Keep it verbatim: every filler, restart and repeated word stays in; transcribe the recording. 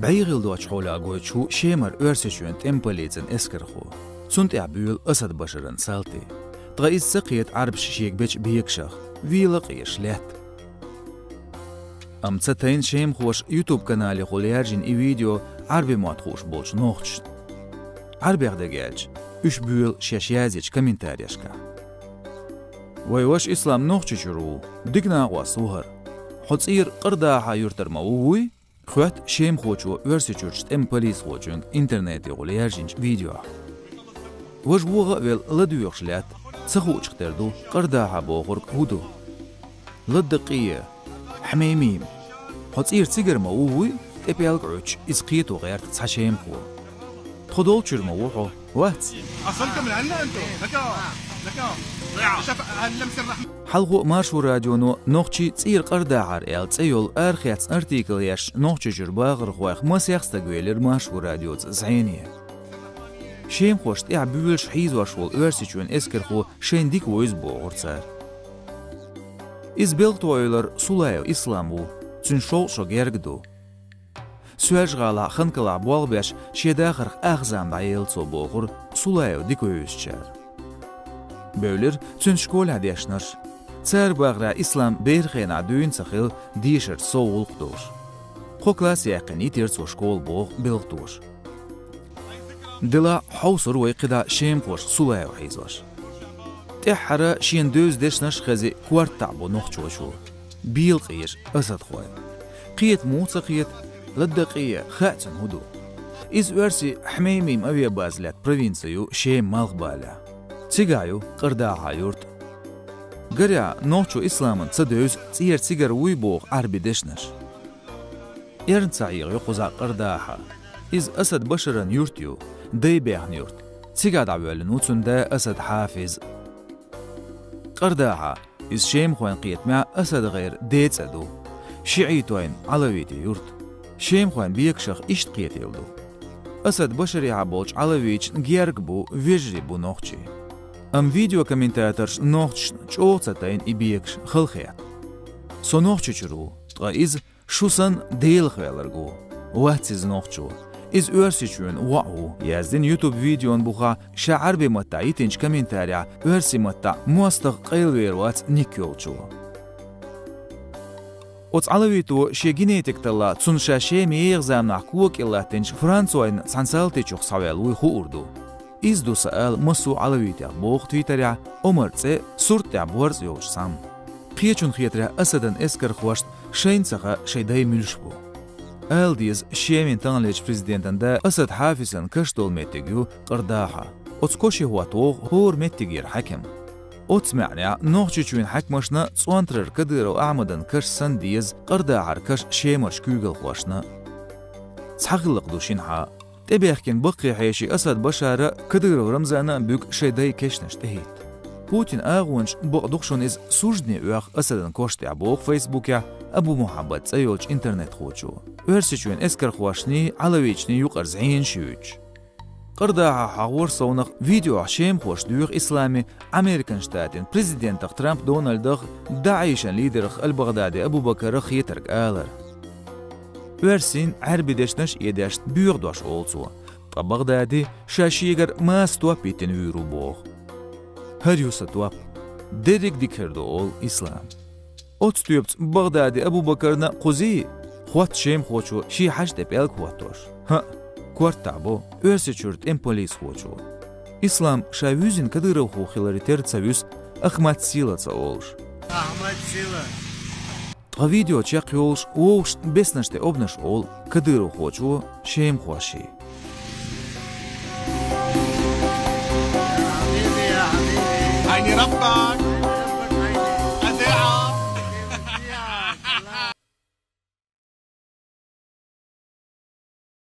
БӀе гӀил доцчу хьолехь гойтуш ву Шемара Оьрсийчоьнан тӀеман полицин эскархо. Цунна тӀехь буьйлу Асад Башаран салти. Ткъа иза ца кхета Ӏарбаша шега бечу бегашах, вела къежаш лаьтта. Амма ца тайна шемахоша YouTube-каналехула яьржина и видео Ӏарби мотт хууш болчу нохчашна. Ӏарбех дага аьлча, уьш буьйлу шаьш язйинчу комментарешкахь. Вайн ваша Ислам Нохчийчуьра ву, дика накъост ву хӀара. Хьо цӀера Къардахьа юьртара ма ву, вуй? — хоьтту шемахочо Оьрсийчуьрчу тӀеман полисхочуьнга интернетехула яьржинчу видеохь. Важа вогӀа а велла ладоьгӀуш лаьтта, ца хуучух тера ду Къардахьа бохург хӀун ду. Ладдакъия, Хьмеймим. Хьо цӀера цигара ма ву, вуй? — тӀе пӀелг Ӏуьттуш, иза кхето гӀерта цхьа шемахо. Тхо долчуьра ма ву хьо, вац? أصلكم من عنا أنتم؟ لك، لك. شوف، هاللمسة الرحمة. Хьалхо а Маршо радионо нохчийн цӀера Къардахьара аьлла цӀе йолу арахецна артикл ешначу Нохчийчуьра бахархойх масех стаг велира Маршо радиоца зӀене. Шемахошна тӀехь буьйлуш хьийзош волу Оьрсийчоьнан эскархо шайна дика вевза бохура цара. Иза белхатоевлар Сулаев Ислам ву, цуьнан шовзткъа шо герга ду. Соьлжа-ГӀалахь Ханкалахь болх беш шен дахарх ах зама дӀаелла цо бохура Сулаев дика вевзачара. Бевлира цуьнан школехь дешнаш. Цара бахарехь Ислам беран хенахь дуьйна ца хилла дешарца сов гӀуллакх долуш. Кхо класс яьккхина йитира цо школа боху белхатоша. Делахь хьовсура вай кхидӀа шемахошка Сулаев хьийзош. ТӀаьххьара шена девза дешнаш а хези, корта таӀ бо нохчочо. Бела къежа асадхой. Кхета муха ца кхета, ладдакъе, хаьа цунна хӀун ду. Иза оьрсийн Хьмеймим авиабаза лаьтта провинци ю Шеман малхбалехь. Цигахь ю Къардахьа юрт. Гарехь, нохчо Исламна ца девза цӀера цигара вуй боху Ӏарби дешнаш. Эрна ца хьехайо кхузахь Къардахьа. Иза Асад Башаран юрт ю, дай баьхна юрт. Цигахь дӀавоьллина ву цуьнан да Асад Хьафиз. Къардахьа, иза шемахойн кхетамехь Асад-гӀеран ден цӀе ду. ШиӀитойн, Ӏалавитийн юрт. Шемахойн бегашах иштта кхетийла ду. Асад Башарехьа болчу Ӏалавиташна герга бу, вежарий бу нохчий. Амма видеокомментаторша нохчашна чӀогӀа ца тайна и бегаш халахетта. Со Нохчийчуьра ву, ткъа иза шу санна Делах ваьлларг ву. Вац иза нохчо. Иза Оьрсийчоьнан воӀ ву, яздина YouTube видеон бухахь ша Ӏарби маттахь йитинчу комментарехь оьрсийн маттахь мостагӀа къайлавер вац ник йолчо. Оцу Ӏалавито шен генетика таллахь цунна ша Шема еха заманахь кога кӀел латтинчу францойн цхьана салтичух схьаваьлла вуй хуур ду. Иза ду сан ала массо а Ӏалавитех, боху твиттерехь Омар цӀе сурт тӀехь борз йолчу цхьамма. Кхечунна хетарехь Асадан эскархошна шайна ца хаьа шайн дай муьлш бу. Ала деза, Шемин таханлерчу президентан да Асад Хьафизан каш долу меттиг ю Къардахьа. Оцу кошехь хӀотта вогӀу хӀора меттигера хьаькам. Оцу маьӀнехь Нохчийчоьнан хьаькамашна цӀонтарара Кадыров Ахьмадан каш санна деза Къардахьара каш Шемарчу куьйгалхошна. Цхьа хиллакх ду шинахьа. ТӀебехкина баккхий хьеший Асад Башара, Кадыров Рамзана а буьгу шайн дай кешнаш тӀехӀитта. Путинан агӀончаш бакъ ду-кх шуна иза суждане оьху Асадан кош тӀехь, боху Фейсбукехь Абу Мухьаммад цӀе йолчу интернетхочо. Оьрсийчоьнан эскархошний, Ӏалавиташний юкъара зӀенаш юьйцуш. Къардахьа хьахор совнах видеохь шемахоша доьху Исламе Американ Штатийн президентах Трамп Дональдах, ДаӀишан лидерах Аль-Багъдади Абу-Бакарах хетарг алар. Оьрсийн, Ӏаьрбийн дешнаш а эдеш боьха дош олу цо, ткъа БагӀдади ша шегара маса топ йитина вуьйр ву боху. ХӀара ю сан топ. Дерриг а дика хир ду, олу Ислам. Оцу тоьпаца БагӀдади Абу-Бакарна кхузий, хотту шемахочо шен хьажа тӀе пӀелг хӀоттош. ХӀаъ, кортахь бо Оьрсийчуьра тӀеман полисхочо. Ислам ша вуьззина кадыровхо хиларе терра ца вуьсу, Ахмат Сила ца олуш. Ахмат Сила. Ткъа видео чекхйолуш, вовшашна беснаш тӀе обнаш олу кадыровхочо шемахоший. عيني ربك.